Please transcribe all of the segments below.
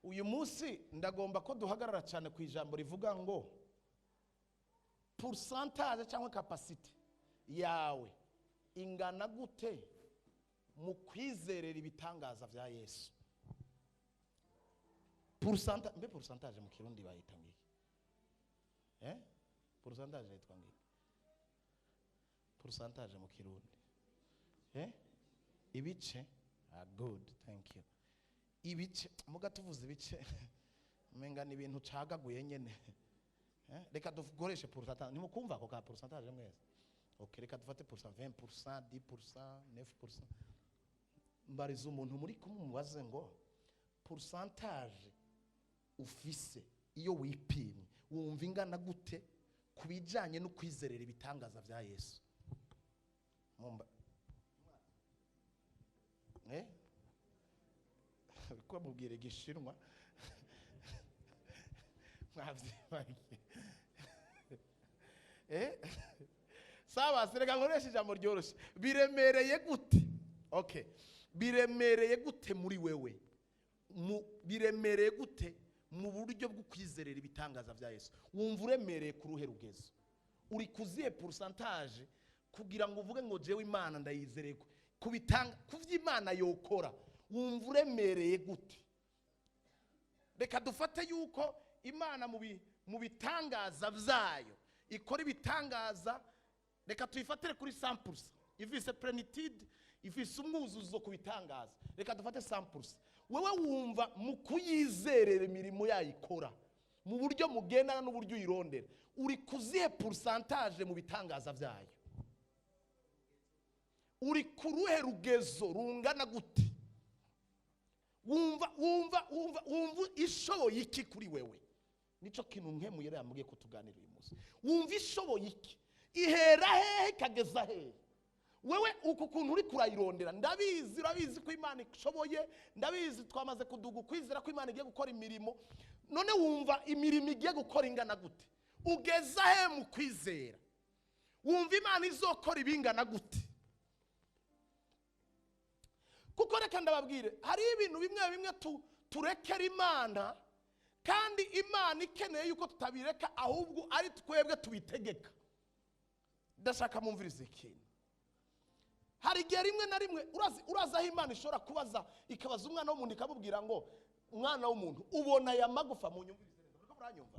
Uyu munsi ndagomba ko duhagarara cyane ku ijambo rivuga ngo pourcentage cyangwa capacité yawe ingana gute mu kwizerera ibitangaza bya Yesu. Pourcentage, mbe pourcentage mu Kirundi bayita ngiki? Pourcentage yitwa ngiki? Pourcentage mu Kirundi, Ibice. Ah, good, thank you. Ibice, muga tuvuze ibice umenga ni ibintu cagaguye nyene. Reka dukoreshe pourcentage. Ntimukumva ako ka pourcentage mwese? Okay, reka dufate pourcent, 20%, 10%, 9%. Mbariza umuntu muri kumwe, umubaze ngo pourcentage ufise iyo wipimye wumva ingana gute ku bijyanye no kwizerera ibitangaza bya Yesu? Mumba ko mubwira Igishinwa mwavyibagiye. Sawa, reka nkoresha ijambo ryoroshye. Biremereye gute? Okay, biremereye gute muri wewe? Biremereye gute mu buryo bwo kwizerera ibitangaza bya Yesu? Wumva uremereye ku ruhe rugezo? Uri kuzihe pourcentage kugira ngo uvuge ngo jewe Imana ndayizereye kubitanga, ku vy'Imana yokora? Wumva uremereye gute? Reka dufate yuko Imana mu bitangaza byayo ikora ibitangaza, reka tuyifatire kuri 100%. Ifise plénitude, ifise umwuzuzo ku bitangaza. Reka dufate 100%. Wewe wumva mu kuyizerera imirimo yayo ikora, mu buryo mugendana n'uburyo uyirondera, uri kuzihe pourcentage mu bitangaza byayo? Uri ku ruhe rugezo rungana gute? Wumva ishoboye iki kuri wewe? Nico kintu nkemuye rero yambwiye ko tuganira uyu munsi. Wumva ishoboye iki? Ihera hehe ikageza hehe? Wewe uku kuntu uri kurayirondera, ndabizi, urabizi ko Imana ishoboye. Ndabizi, twamaze kuduga ukwizera ko Imana igiye gukora imirimo. None wumva imirimo igiye gukora ingana gute? Ugeza he mu kwizera? Wumva Imana izokora ibingana gute? Kuko reka ndababwire, hariho ibintu bimwe bimwe turekera Imana, kandi Imana ikeneye yuko tutabireka, ahubwo ari twebwe tubitegeka. Ndashaka mumvirize ikintu. Hari igihe rimwe na rimwe urazi aho Imana ishobora kubaza, ikabaza umwana w'umuntu, ikamubwira ngo: "Umwana w'umuntu, ubona aya magufa?" Munyumvirize neza. Muriko muranyumva?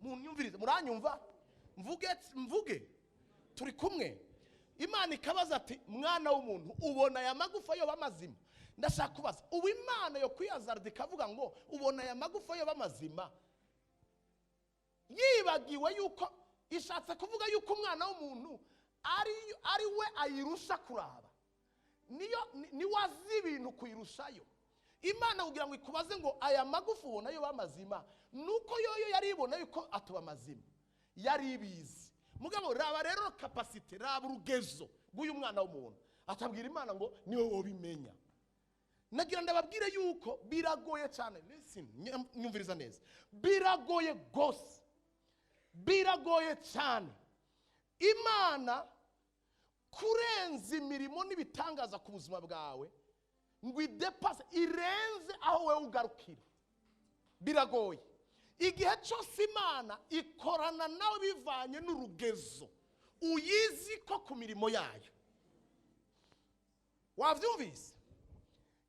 Munyumvirize, muranyumva? Mvuge, mvuge, turi kumwe. Imana ikabaza ati: "Mwana w'umuntu, ubona aya magufa yoba mazima?" Ndashaka kubaza, ubu Imana yo kwiyazarda ikavuga ngo: "Ubona aya magufa yoba mazima?" Yibagiwe yuko ishatse kuvuga yuko umwana w'umuntu ari we ayirusha kuraba, niyo niwe azi ibintu kuyirushayo. Imana kugira ngo ikubaze ngo: "Aya magufa ubona yo bamazima?" Nuko yoyo yari ibona yuko atuba mazima, yari ibizi. Mugabo raba rero capacité, raba urugezo rw'uyu mwana w'umuntu, atabwira Imana ngo: "Niwe wobimenya." Nagira ndababwire yuko biragoye cyane. Listen, nyumviriza neza, biragoye rwose, biragoye cyane Imana kurenza imirimo n'ibitangaza ku buzima bwawe, ngo idépasse, irenze aho wowe ugarukira. Biragoye. Igihe cyose Imana ikorana nawe bivanye n'urugezo uyizi ko ku mirimo yayo. Wabyumvise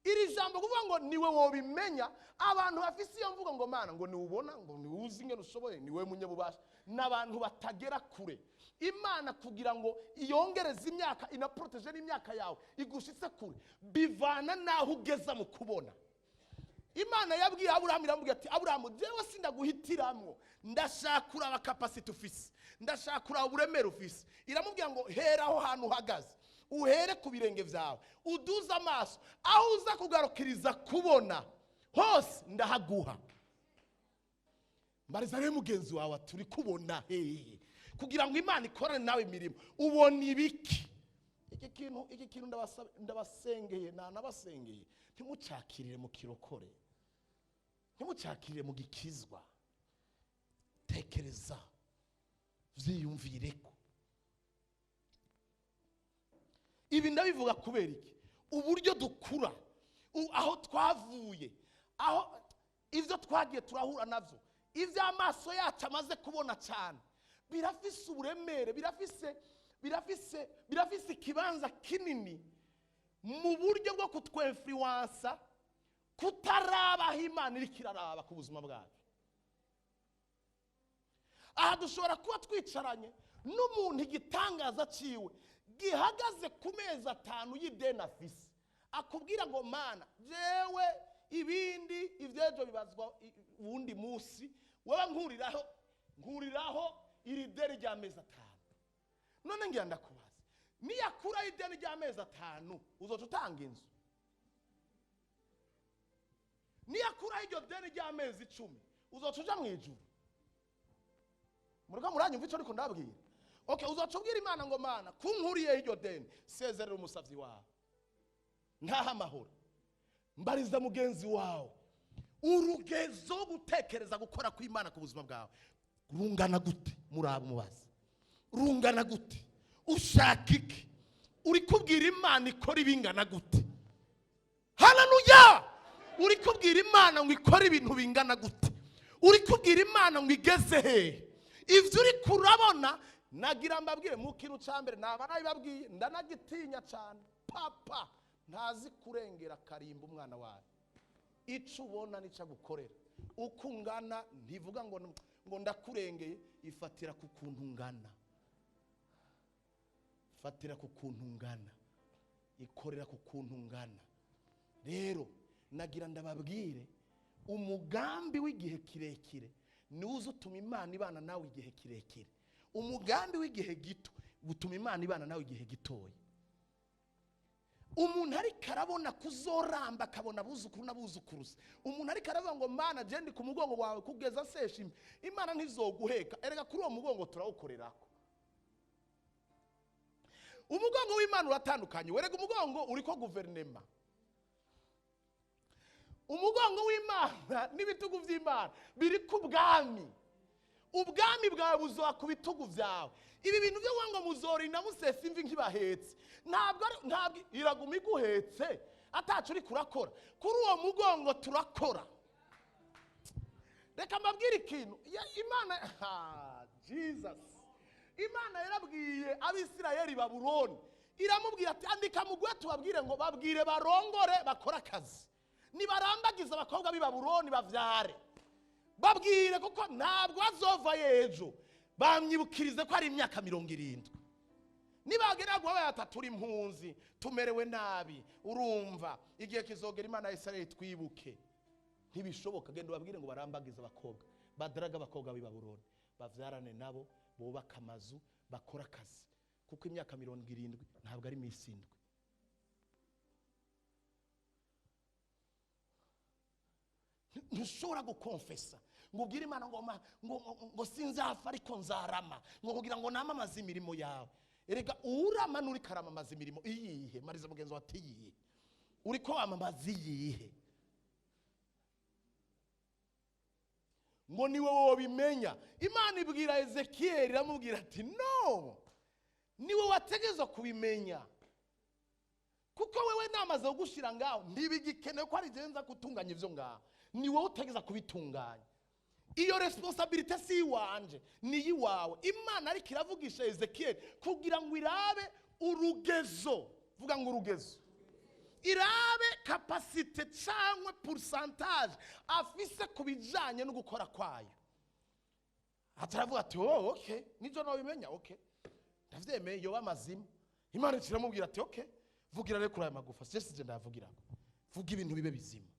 iri jambo kuvuga ngo niwe wobimenya? Abantu bafise iyo mvugo ngo Mana ngo niwubona, ngo niwuzi ingene ushoboye, niwe munyabubasha, n'abantu batagera kure. Imana kugira ngo iyongereze imyaka, inaprotège n'imyaka yawe, igushitse kure, bivana n'aho ugeza mu kubona. Imana yabwiye Aburahamu, iramubwira ati: "Aburahamu, jewe sindaguhitiramwo, ndashaka kuraba capacité ufise, ndashaka kuraba uburemere ufise." Iramubwira ngo: "Hera aho hantu uhagaze, uhere ku birenge byawe, uduze amaso, aho uza kugarukiriza kubona hose ndahaguha." Mbariza rero mugenzi wawe, turi kubona hehe kugira ngo Imana ikorane nawe imirimo? Ubona ibiki? Iki kintu ndabasengeye, nanabasengeye, ntimucakirire mu kirokore, ntimucakirire mu gikizwa. Tekereza, vyiyumvire ko ibi ndabivuga kubera iki? Uburyo dukura, aho twavuye, aho Ibyo twagiye turahura nabyo, ibyo amaso yacu amaze kubona cyane, birafise uburemere, birafise ikibanza kinini mu buryo bwo kutwinfluença kutaraba aho Imana iriko iraraba ku buzima bwacu. Aha dushobora kuba twicaranye n'umuntu igitangaza ciwe gihagaze ku mezi 5 y'ideni afise, akubwira ngo: "Mana, jewe ibindi ivy'ejo bibazwa uwundi munsi, wewe nkuriraho iri deni ry'amezi 5." None ngira ndakubaza, niyakuraho ideni ry'amezi 5, uzoca utanga inzu? Niyakuraho iryo deni ry'amezi 10, uzoca uja mu ijuru? Muriko muranyumva ico ariko ndabwira? Okay, uzoca ubwira Imana ngo: "Mana, kunkuriyeho iryo deni, sezerera umusavyi wawe, ntaho amahoro"? Mbariza mugenzi wawe, urugezo wo gutekereza gukora kw'Imana ku buzima bwawe rungana gute? Muraba umubazi, rungana gute? Ushaka iki? Uri kubwira Imana ikora ibingana gute? Haleluya! Uri kubwira Imana ngo ikore ibintu bingana gute? Uri kubwira Imana ngo igeze hehe? Ibyo uri kurabona, nagira mbabwire mu kintu cya mbere, naba nabibabwiye, ndanagitinya cyane. Papa ntazi kurengera karimba umwana wawe. Icyo ubona nicyo agukorera. Uko ungana ntivuga ngo ndakurengeye, ifatira ku kuntu ungana, fatira ku kuntu ungana, ikorera ku kuntu ungana. Rero nagira ndababwire, umugambi w'igihe kirekire niwo uza utuma Imana ibana nawe igihe kirekire. Umugambi w'igihe gito utuma Imana ibana nawe igihe gitoya. Umuntu ariko arabona kuzoramba, akabona abuzukuru n'abuzukuruza. Umuntu ariko aravuga ngo: "Mana, je ndi ku mugongo wawe kugeza sesha imvi." Imana ntizoguheka. Erega kuri uwo mugongo turawukorerako. Umugongo w'Imana uratandukanye. Werega umugongo uriko guverinema. Umugongo w'Imana n'ibitugu by'Imana biri ku bwami. Ubwami bwawe buzoba ku bitugu byawe. Ibi bintu byo kuvuga ngo muzorinda musesa imvi nk'ibahetse, ntabwo iraguma iguhetse atacu uri kurakora. Kuri uwo mugongo turakora. Reka mbabwire ikintu. Imana, ha, Jesus, Imana yarabwiye Abisirayeli Babuloni, iramubwira ati: "Andika mugwe tubabwire ngo babwire barongore, bakore akazi, nibarambagiza abakobwa b'i Babuloni bavyare. Babwire kuko ntabwo bazova ejo, bamyibukirize ko ari imyaka 70. Nibagera guha batatu turi impunzi, tumerewe nabi, urumva igihe kizogera Imana ya Isirayeli twibuke. Ntibishoboka. Genda ubabwire ngo barambagize abakobwa, badaraga abakobwa b'i Babuloni, bavyarane nabo, bubake amazu, bakore akazi, kuko imyaka 70 ntabwo ari iminsi 7." Ntushobora gukonfesa ngo ubwire Imana ngo sinzapfa ariko nzarama, ngo kugira ngo namamaze imirimo yawe. Erega urama n'uri karamamaza imirimo iyihe? Mariza mugenzi wawe ati: "Iyihe uriko wamamaza? Iyihe?" Ngo niwe wobimenya. Imana ibwira Ezekiyeli, iramubwira ati: "No, niwe wategerezwa kubimenya, kuko wewe namaze kugushira ngaho, ntibigikenewe ko ari nza gutunganya ivyo ngaho, ni wowe utegeza kubitunganya. Iyo responsabilité si iwanje, ni iyiwawe." Imana ariko iravugisha Ezekiyeli kugira ngo irabe urugezo, vuga ngo urugezo, irabe capacité cyangwa pourcentage afise ku bijanye no gukora kwayo. Ataravuga ati: "Oh, okay, nivyo nabimenya, okay, ndavyemeye, yoba amazima." Imana iramubwira ati: "Okay, vugira rero kuri aya magufa." Sije sije ndavugirako, vuga ibintu bibe bizima,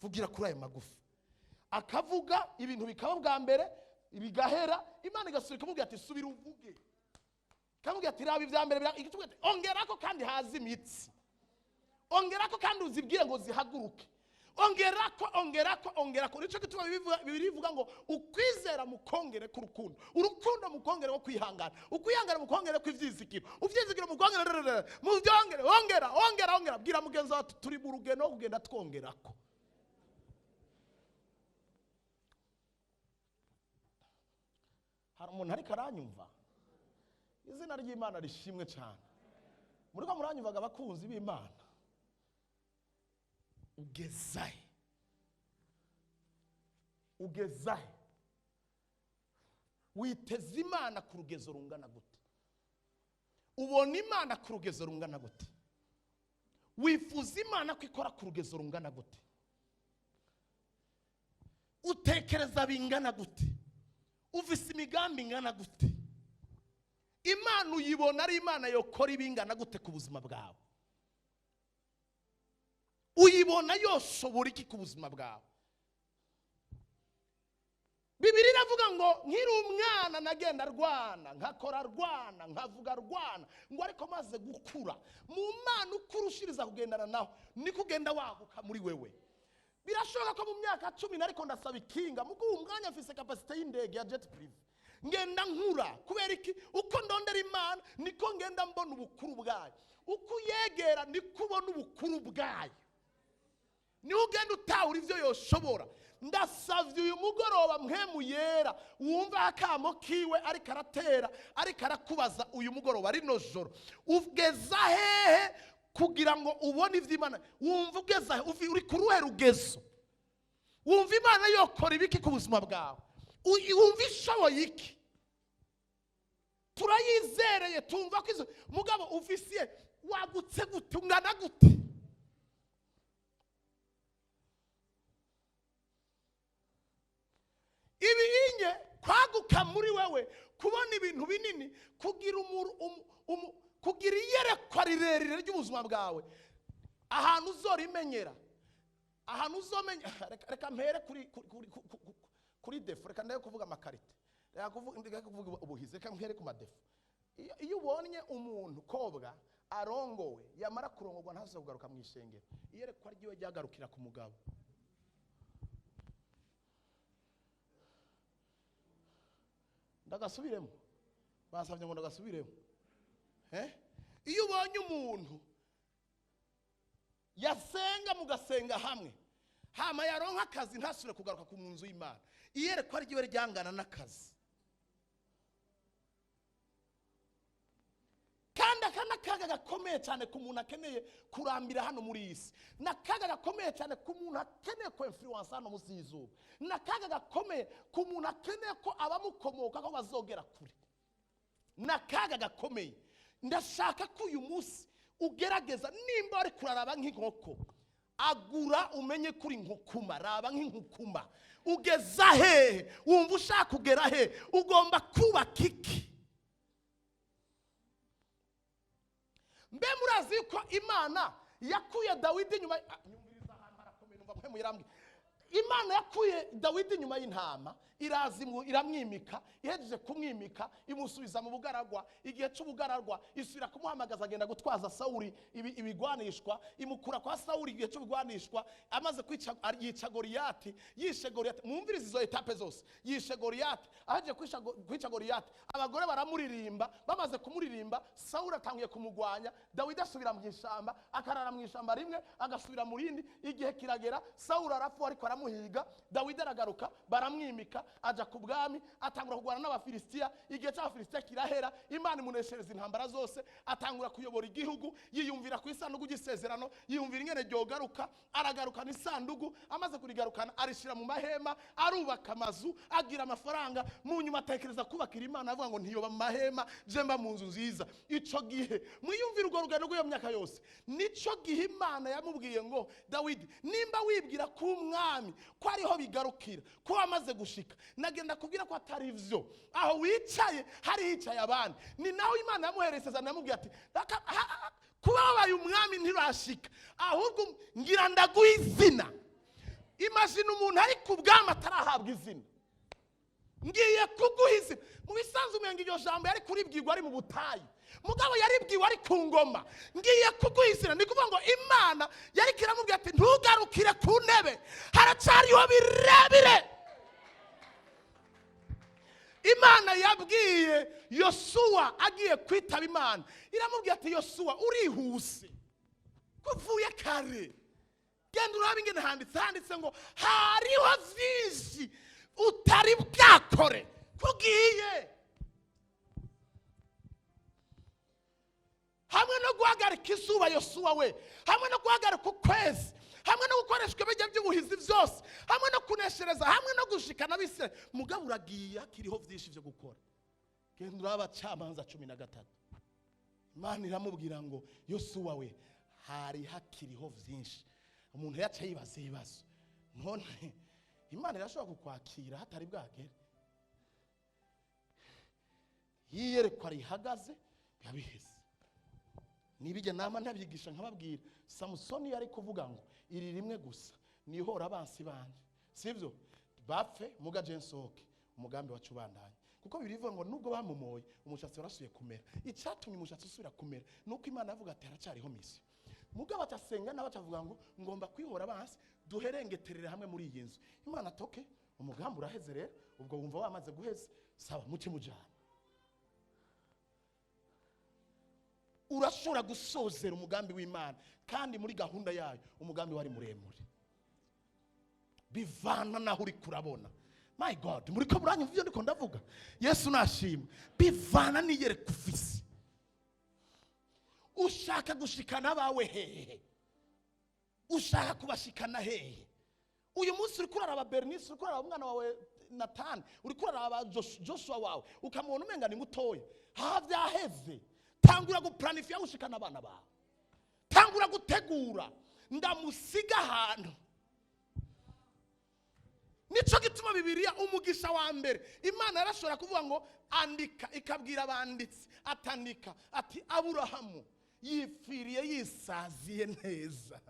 vugira kuri ayo magufa. Akavuga, ibintu bikaba bwa mbere bigahera. Imana igasubira ikamubwira ati: "Subira uvuge." Ikamubwira ati: "Raba ibya mbere," ikatubwira ati: "Ongerako kandi haze imitsi, ongerako kandi uzibwire ngo zihaguruke, ongerako, ongerako, ongerako." Nico gituma Bibiliya ivuga ngo ukwizera mukongere k'urukundo, urukundo mukongere ko kwihangana, ukwihangana mukongere kw'ivyizigiro, uvyizigiro mukongere, rerere, muvyongere, ongera, ongera, ongera. Bwira mugenzi wawe ati: "Turi mu rugendo rwo kugenda twongerako." Hari umuntu ariko aranyumva? Izina ry'Imana rishimwe cyane. Muriko muranyumvaga, abakunzi b'Imana? Ugezahe? Ugeza he? Witeze Imana ku rugezo rungana gute? Ubona Imana ku rugezo rungana gute? Wifuza Imana ko ikora ku rugezo rungana gute? Utekereza bingana gute? Ufise imigambi ingana gute? Imana uyibona ari Imana yokora ibingana gute ku buzima bwawe? Uyibona yoshobora iki ku buzima bwawe? Bibiri iravuga ngo nkiri umwana nagenda rwana, nkakora rwana, nkavuga rwana, ngo ariko maze gukura mu Mana uko urushiriza kugendana naho niko ugenda waguka muri wewe. Birashoboka ko mu myaka 10 ariko ndasaba ikinga, mugo uwo mwanya mfise capacité y'indege ya jet privé, ngenda nkura. Kubera iki? Uko ndondera Imana niko ngenda mbona ubukuru bwayo, uko uyegera niko ubona ubukuru bwayo, niho ugenda utahura ivyo yoshobora. Ndasavye uyu mugoroba mpwemu yera wumva akamo kiwe ariko aratera, ariko arakubaza uyu mugoroba, rino joro, ugeza hehe kugira ngo ubone ivy'Imana? Wumva ugeza he? Uri ku ruhe rugezo? Wumva Imana yokora ibiki ku buzima bwawe? Wumva ishoboye iki? Turayizereye, tumva ko izo mugabo ufisiye wagutse gute, ungana gute? Ibi inye kwaguka muri wewe, kubona ibintu binini, kugira kugira iyerekwa rirerire ry'ubuzima bwawe, ahantu uzorimenyera, ahantu uzomenya. Reka mpere kuri defo, reka ndeke kuvuga amakarite, reka kuvuga ubuhizi, reka mpere ku madefo. Iyo ubonye umuntu kobwa arongowe, yamara kurongorwa ntazo kugaruka mu ishengero, iyerekwa ryiwe ryagarukira ku mugabo. Ndagasubiremo, basabye ngo ndagasubiremo. Iyo ubonye umuntu yasenga mugasenga hamwe, hama yaronka akazi ntasubire kugaruka ku nzu y'Imana, iyerekwa ryiwe ryangana n'akazi. Kandi aka ni akaga gakomeye cyane ku muntu akeneye kurambira hano muri iyi si, ni akaga gakomeye cyane ku muntu akeneye ko influence hano munsi y'izuba, ni akaga gakomeye ku muntu akeneye ko abamukomoka ko bazogera kure, ni akaga gakomeye. Ndashaka ko uyu munsi ugerageza, nimba wari kuraraba nk'inkoko, agura umenye kuri inkukuma, raba nk'inkukuma, ugeza hehe? Wumva ushaka kugera hehe? Ugomba kubaka iki? Mbe murazi ko Imana yakuye Dawidi nyuma, nyumviriza ahantu harakomeye, numva mwe muyirambwe. Imana yakuye Dawidi nyuma y'intama, irazimu iramwimika, ihejeje kumwimika imusubiza mu bugaragwa. Igihe cy'ubugaragwa isubira kumuhamagaza agenda gutwaza Sawuli ibigwanishwa, imukura kwa Sawuli igihe cy'ubugwanishwa, amaze kwica, yica Goliyati, yishe Goliyati. Mwumvirize izo etape zose, yishe Goliyati, ahejeje kwica Goliyati, abagore baramuririmba, bamaze kumuririmba Sawuli atangiye kumugwanya, Dawidi asubira mu ishyamba, akarara mu ishyamba rimwe agasubira mu rindi. Igihe kiragera Sawuli arapfa ariko aramuhiga, Dawidi aragaruka baramwimika, aja ku bwami, atangura kurwana n'Abafilisitiya. Igihe cy'Abafilisitiya kirahera, Imana imuneshereza intambara zose, atangura kuyobora igihugu, yiyumvira ku isanduku y'isezerano, yiyumvira ingene ryogaruka, aragarukana isanduku, amaze kurigarukana arishira mu mahema, arubaka amazu, agira amafaranga. Mu nyuma atekereza kubakira Imana, avuga ngo ntiyoba mu mahema, je mba mu nzu nziza. Ico gihe mwiyumvira urwo rugendo rw'iyo myaka yose, nico gihe Imana yamubwiye ngo Dawidi, nimba wibwira ko umwami ko ariho bigarukira, ko wamaze gushika, nagenda kubwira ko atari vyo, aho wicaye hari hicaye abandi. Ni naho Imana yamuhereye isezerano, yamubwiye ati kuba wabaye umwami ntirashika, ahubwo ngira ndaguha izina. Imagine umuntu ari ku bwami atarahabwa izina, ngiye kuguha izina. Mu bisanzwe umenga iryo jambo yari kuribwirwa ari mu butayu, mugabo yaribwiwe ari ku ngoma, ngiye kuguha izina. Ni kuvuga ngo Imana yari kiramubwira ati ntugarukire ku ntebe, haracyariho birebire. Imana yabwiye Yosuwa agiye kwitaba Imana, iramubwira ati Yosuwa urihuse kuvuye kare, genda urabe ingene handitse. Handitse ngo hariho vyinshi utari bwakore kugiye, hamwe no guhagarika izuba Yosuwa we, hamwe no guhagarika ukwezi, hamwe no gukoreshwa ibijya by'ubuhizi byose, hamwe no kunesha Kuneshereza hamwe no gushikana abisirayeli. Mugabo uragiye hakiriho vyinshi vyo gukora. Genda urabe Abacamanza 13. Imana iramubwira ngo: "Yosuwa we, hari hakiriho vyinshi." Umuntu yaca yibaza ibibazo: none Imana irashobora kukwakira hatari bwagere? Yiyerekwa rihagaze, biba biheze. Nibijya nama ntabyigisha nkababwira. Samusoni yari kuvuga ngo: "Iri rimwe gusa nihora abansi banje, sivyo? Bapfe, muga je nsohoke, umugambi wacu ubandanye." Kuko birivuga ngo nubwo bamumoye, umushatsi warasubiye kumera. Icyatumye umushatsi usubira kumera nuko Imana yavuga ati: "Haracyariho mission." Mugabo acasenga nawe, acavuga ngo: "Ngomba kwihora abansi, duherengeterere hamwe muri iyi nzu." Imana toke, umugambi uraheze rero. Ubwo wumva wamaze guheza, sawa, muce mujana. Urashobora gusozera umugambi w'Imana, kandi muri gahunda yayo umugambi wari muremure. Bivana naho uri kurabona. My God, muri ko muranyumva ibyo ndiko ndavuga? Yesu nashimwe. Bivana n'iyereka ufise. Ushaka gushikana abawe hehe? Ushaka kubashikana hehe? Uyu munsi uri kuraraba Bernice, uri kuraraba umwana wawe Nathan, uri kuraraba Joshua wawe, ukamubona umenga ni mutoya. Ha byaheze. Tangura guplanifiya gushikana abana bawe, tangura gutegura ndamusiga ahantu. Nico gituma Bibiliya, umugisha wa mbere, Imana yarashobora kuvuga ngo andika, ikabwira abanditsi atandika ati: "Aburahamu yipfiriye yisaziye neza,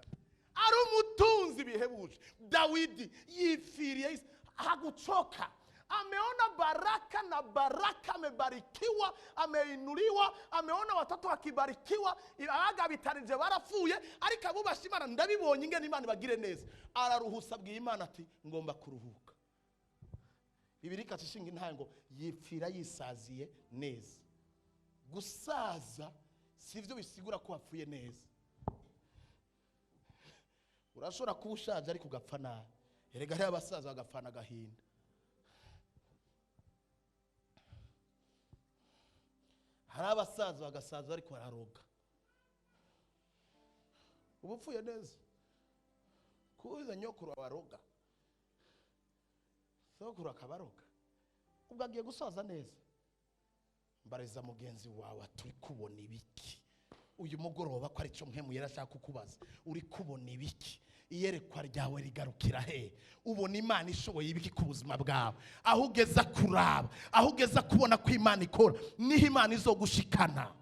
ari umutunzi bihebuje. Dawidi yipfiriye haguchoka, ameona baraka na baraka, amebarikiwa, ameinuliwa, ameona watoto wakibarikiwa. Abagabitanije barapfuye, ariko abubasha Imana ndabibonye ingene Imana ibagire neza." Araruhusa, abwiye Imana ati: "Ngomba kuruhuka." Bibiri ikaca ishinga intahe ngo yipfira yisaziye neza. Gusaza sivyo bisigura ko wapfuye neza. Urashobora kuba ushaje ariko ugapfa nabi. Erega hariho abasaza bagapfana agahinda. Hari abasaza bagasaza ariko bararoga. Uba upfuye neza kuza nyokuru abaroga, sokuru akabaroga, ubwo agiye gusaza neza? Mbariza mugenzi wawe, turi kubona ibiki uyu mugoroba? Ko aricyo mpemu yarashaka kukubaza: uri kubona ibiki? Iyerekwa ryawe rigarukira he? Ubona Imana ishoboye ibiki ku buzima bwawe? Aho ugeza kuraba, aho ugeza kubona ko Imana ikora, niho Imana izogushikana,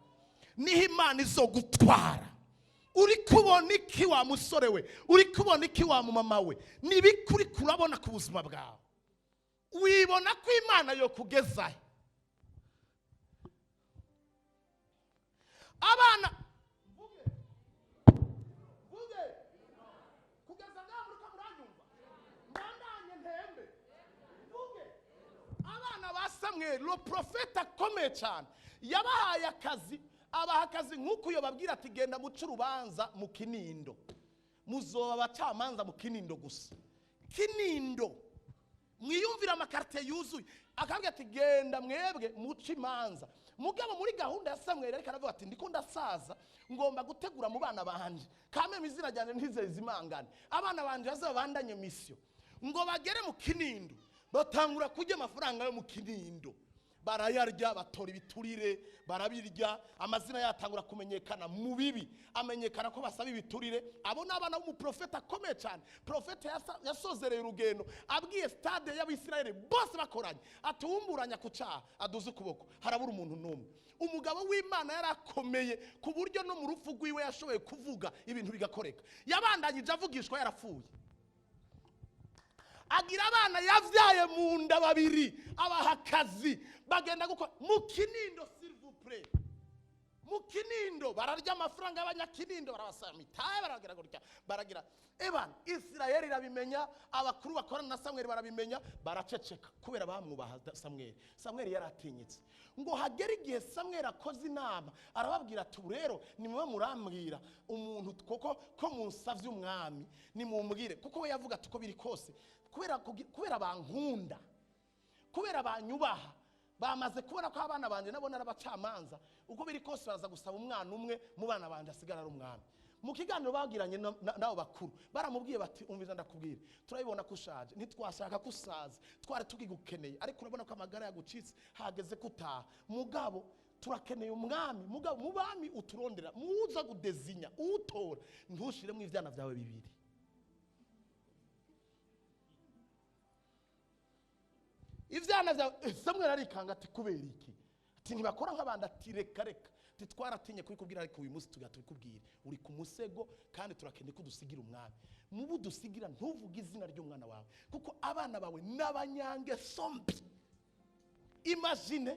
niho Imana izogutwara. Uri kubona iki wa musore we? Uri kubona iki wa mumama we? Nibiki uri kurabona ku buzima bwawe? Wibona ko Imana yo kugezahe? Abana mvuge, mvuge kugeza ngaho muriko muranyumva, mbandanye ntembe, mvuge. Abana ba Samweli, le prophète akomeye cyane, yabahaye akazi, abaha akazi nk'uko iyo babwira ati: "Genda muce urubanza mu Kinindo, muzoba abacamanza mu Kinindo gusa." Kinindo, mwiyumvire amakarite yuzuye. Akabwira ati: "Genda mwebwe muce imanza." Mugabo muri gahunda ya Samweli ariko aravuga ati: "Ndiko ndasaza, ngomba gutegura mu bana banje, kameme izina ryanjye ntizezimangane, abana banje bazabandanye mission." Ngo bagere mu Kinindo, batangura kurya amafaranga yo mu Kinindo, barayarya, batora ibiturire barabirya. Amazina yatangura kumenyekana mu bibi, amenyekana ko basaba ibiturire. Abo ni abana b'umuprofeta akomeye cyane. Profete yasozereye urugendo abwiye stade y'Abisirayeli bose bakoranye ati: "Uwumburanya ku cyaha aduze ukuboko." Harabura umuntu n'umwe. Umugabo w'Imana yari akomeye ku buryo no mu rupfu rwiwe yashoboye kuvuga ibintu bigakoreka. Yabandanyije avugishwa yarapfuye. Agira abana yavyaye mu nda babiri, abaha akazi, bagenda gukora mu Kinindo. S'il vous plaît, mu Kinindo bararya amafaranga y'abanyakinindo, barabasaba mitaye, baragira gutya, baragira ebana. Isirayeli irabimenya, abakuru bakorana na Samweli barabimenya, baraceceka kubera bamwubaha Samweli. Samweli yaratinyitse. Ngo hagere igihe Samweli akoze inama, arababwira ati: "Ubu rero nimube murambwira umuntu koko ko munsavye umwami, nimumbwire." Kuko we yavuga ati: "Uko biri kose, kubera bankunda, kubera banyubaha, bamaze kubona ko abana banje nabo narabacamanza, uko biri kose baraza gusaba umwana umwe mu bana banje asigara ari umwami." Mu kiganiro bagiranye n'abo bakuru, baramubwiye bati: "Umviza ndakubwira, turabibona ko ushaje, ntitwashaka ko usaza, twari tukigukeneye, ariko urabona ko amagara yagucitse, hageze ko utaha. Mugabo turakeneye umwami. Mugabo mu bami uturondera, muza kudezinya utora, ntushiremo ivyana vyawe bibiri." Ivyana vyawe. Samweli arikanga ati: "Kubera iki?" Ati: "Ntibakora nk'abandi." Ati: "Reka reka." Ati: "Twaratinye kubikubwira, ariko uyu munsi tugira tubikubwire. Uri ku musego kandi turakeneye ko udusigira umwami. Mubo udusigira ntuvuge izina ry'umwana wawe, kuko abana bawe n'abanyangeso mbi." Imagine,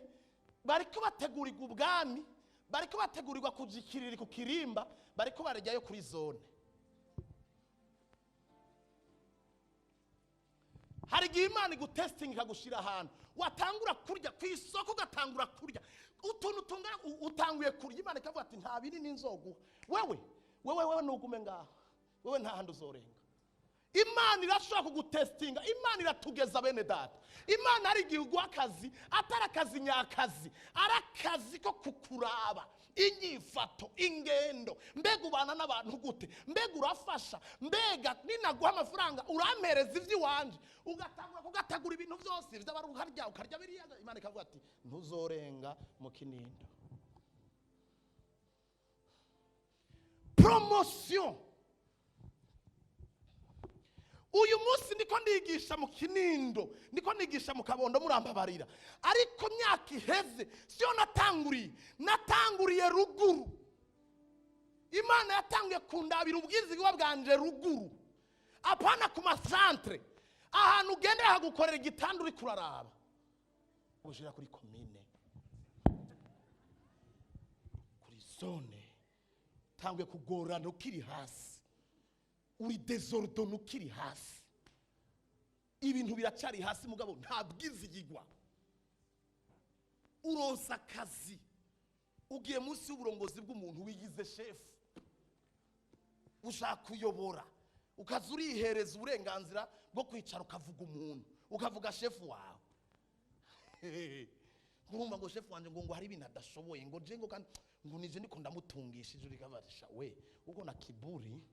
bariko bategurirwa ubwami, bariko bategurirwa kujikirira ku kirimba, bariko barajyayo kuri zone. Hari igihe Imana igutesitinga ikagushira ahantu watangura kurya ku isoko, ugatangura kurya utuntu tungana, utanguye kurya, Imana ikavuga ati: "Nta binini nzoguha wewe, wewe, wewe nugume ngaha, wewe nta handi uzorenga." Imana irashobora kugutesitinga. Imana iratugeza, bene data. Imana hari igihe uguha akazi, atari akazi nyakazi, ari akazi ko kukuraba inyifato, ingendo. Mbega ubana n'abantu gute? Mbega urafasha? Mbega ninaguha amafaranga urampereza iby'iwanje? Ugatangura kugatagura ibintu byose by'abari, ukarya, ukarya biriya. Imana ikavuga ati: "Ntuzorenga mu Kinindo." Promotion. Uyu munsi ndiko ndigisha mu Kinindo, ndiko nigisha mu Kabondo, murambabarira, ariko myaka iheze siyo natanguriye, natanguriye ruguru. Imana yatangiye kundabira ubwizigwa bwanje ruguru, apana ku masantere, ahantu ugendera hagukorera igitanda uri kuraraba ujira kuri komine, kuri zone. Tanguye kugorana ukiri hasi, uri désordonné ukiri hasi, ibintu biracyari hasi, mugabo nta bwizigigwa. Uronsa akazi, ugiye munsi y'uburongozi bw'umuntu, wigize shefu, ushaka kuyobora, ukaza urihereza uburenganzira bwo kwicara ukavuga umuntu, ukavuga shefu wawe. Urumva ngo shefu wanjye ngo hari ibintu adashoboye, ngo je ngo kandi ngo nije ndiko ndamutungisha. Ijuru rikabarisha we uko na kiburi,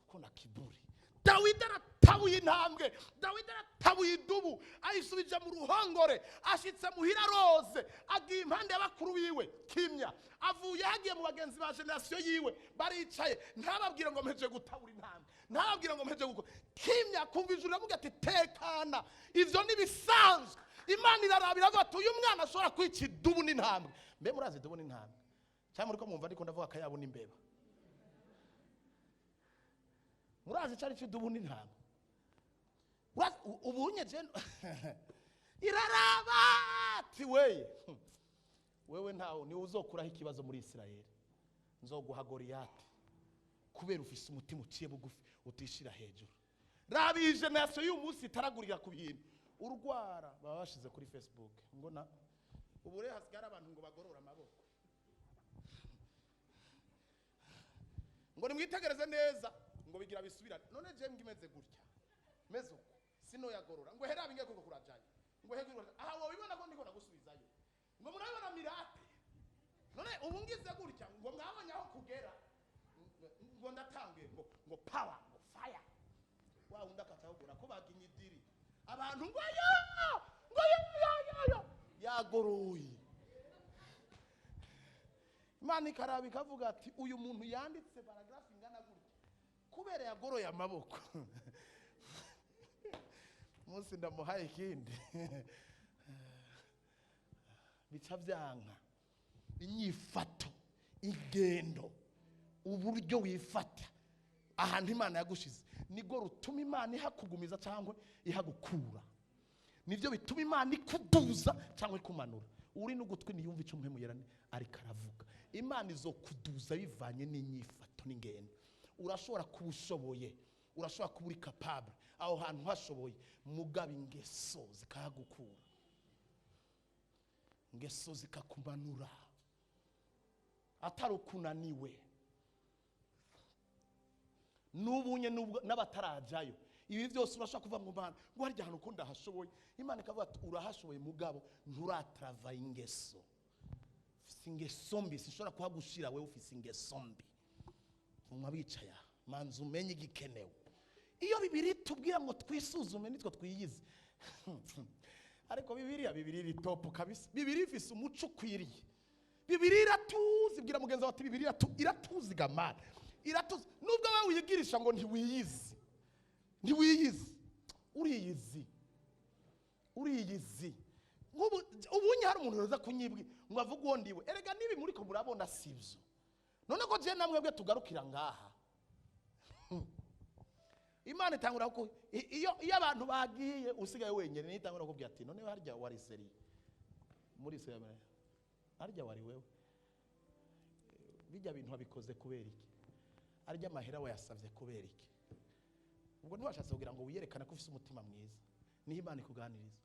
uko na kiburi. Dawidi aratabuye intambwe, Dawidi aratabuye idubu, ayisubije mu ruhongore, ashitse muhira aroze, agiye impande y'abakuru biwe kimya, avuye hagiye mu bagenzi ba génération yiwe, baricaye, ntababwire ngo mpeje gutabura intambwe, ntababwire ngo mpeje gukora kimya. Kumva ijuru riravuga ati: "Tekana, ivyo nibisanzwe." Imana iraraba iravuga ati: "Uyu mwana ashobora kwica idubu n'intambwe." Mbe murazi idubu n'intambwe, cyangwa muriko mwumva ndiko ndavuga akayabo n'imbeba? Murazi cyari cy'idubu n'intama? Ubunye je iraraba ati: "Weye wewe, ntawe niwe uzokuraho ikibazo muri Isirayeli, nzoguha Goriyati kubera ufise umutima uciye bugufi, utishira hejuru." Raba iyi génération y'uyu munsi itaragurira ku bintu. Urwara baba bashize kuri Facebook ngo na ubu rero hasigara abantu ngo bagorora amaboko, ngo nimwitegereze neza, ngo bigira bisubirane. None je mbimeze gutya, meze uko, sinoyagorora ngo hera binge kuko kurajayo, ngo he aha wobibona ko ndiko nagusubizayo, ngo murabibona mirate. None ubu ngize gutya ngo mwabonye aho kugera, ngo ndatanguye ngo power, ngo fire, wa wundi akatahugura ko baginye idiri, abantu ngo yo ngo yo yo yo yo, yagoroye. Imana ikaraba ikavuga ati: "Uyu muntu yanditse paragraphe ingana gutya kubera yagoroye amaboko, munsi ndamuhaye ikindi." Bica byanka. Inyifato, ingendo, uburyo wifata ahantu Imana yagushize nibwo rutuma Imana ihakugumiza cyangwa ihagukura, nibyo bituma Imana ikuduza cyangwa ikumanura. Uri n'ugutwi niyumva icyo Mpwemu Yera ariko aravuga. Imana izokuduza bivanye n'inyifato n'ingendo. Urashobora kuba ushoboye, urashobora kuba uri capable, aho hantu hashoboye, mugaba ingeso zikahagukura, ingeso zikakumanura, atari ukunaniwe. N'ubunye n'abatarajayo, ibi byose urashobora kuva mu Mana ngo harya hantu uko ndahashoboye, Imana ikavuga ati: "Urahashoboye, mugabo nturatravaye ingeso, ufise ingeso mbi, sinshobora kuhagushira wewe ufise ingeso mbi." Bapfuma bicaye aha. Manza umenye igikenewe. Iyo Bibiri tubwira ngo twisuzume, nitwo twiyize. Ariko Bibiriya, Bibiri iri top kabisa. Bibiri ifise umuco ukwiriye. Bibiri iratuzi. Bwira mugenzi wawe ati: "Bibiri iratuzi gamana, iratuzi." Nubwo wowe wiyigirisha ngo ntiwiyizi, ntiwiyizi, uriyizi, uriyizi. Nk'ubu ubunye hari umuntu yoza kunyibwi ngo avuge uwo ndiwe. Erega nibi muri ko murabona sibyo. None ko je namwe bwe tugarukira ngaha, Imana itangura ko iyo abantu bagiye, usigaye wenyine, niyo itangura kubwira ati: "None harya wari sérieux muri sérieux? Harya wari wewe? Bijya bintu wabikoze kubera iki? Arya amahera wayasabye kubera iki? Ubwo ntiwashatse kugira ngo wiyerekane ko ufite umutima mwiza?" Niho Imana ikuganiriza.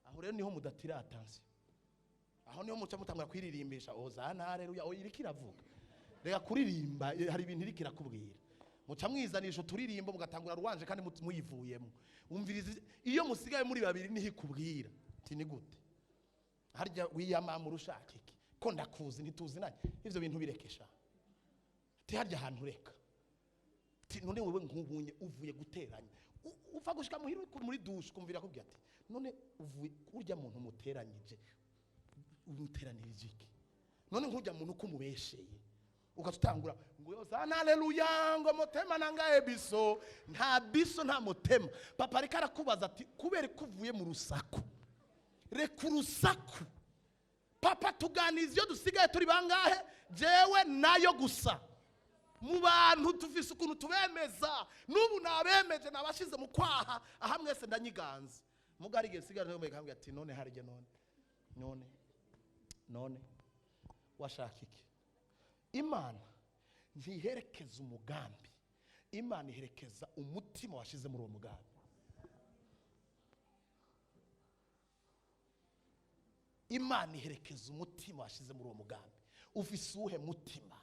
Aho rero niho mudatira attention, aho niho muca mutangura kwiririmbisha ozana haleluya. Oya, iriko iravuga. Reka kuririmba, hari ibintu iriko irakubwira. Muca mwizanisha uturirimbo, mugatangura ruwanje kandi muyivuyemo. Umviriza, iyo musigaye muri babiri niho ikubwira ati: "Ni gute harya wiyamamura ushaka iki? Ko ndakuzi, ntituzinanye? Ivyo bintu birekesha." Ati: "Harya ahantu reka." Ati: "None wewe nk'ubunye uvuye guteranya, upfa gushika muhira, uri muri douche, kumvira akubwira ati: 'None uvuye urya muntu muteranyije, umuteranirije iki? None nk'urya muntu uko umubesheye?" Ugaca utangura ngo yosana haleluya, ngo motema nangaye biso. Nta biso, nta motema. Papa ariko arakubaza ati: "Kubera ko uvuye mu rusaku, reka urusaku." Papa tuganiza iyo dusigaye turi bangahe? Jewe nayo gusa. Mu bantu tufise ukuntu tubemeza. N'ubu nabemeje, nabashize mu kwaha aha mwese, ndanyiganza. Mugari igihe sigara niyo ati: "None harya, none, none, none washaka iki?" Imana ntiherekeza umugambi, Imana iherekeza umutima washize muri uwo mugambi. Imana iherekeza umutima washize muri uwo mugambi. Ufise uwuhe mutima?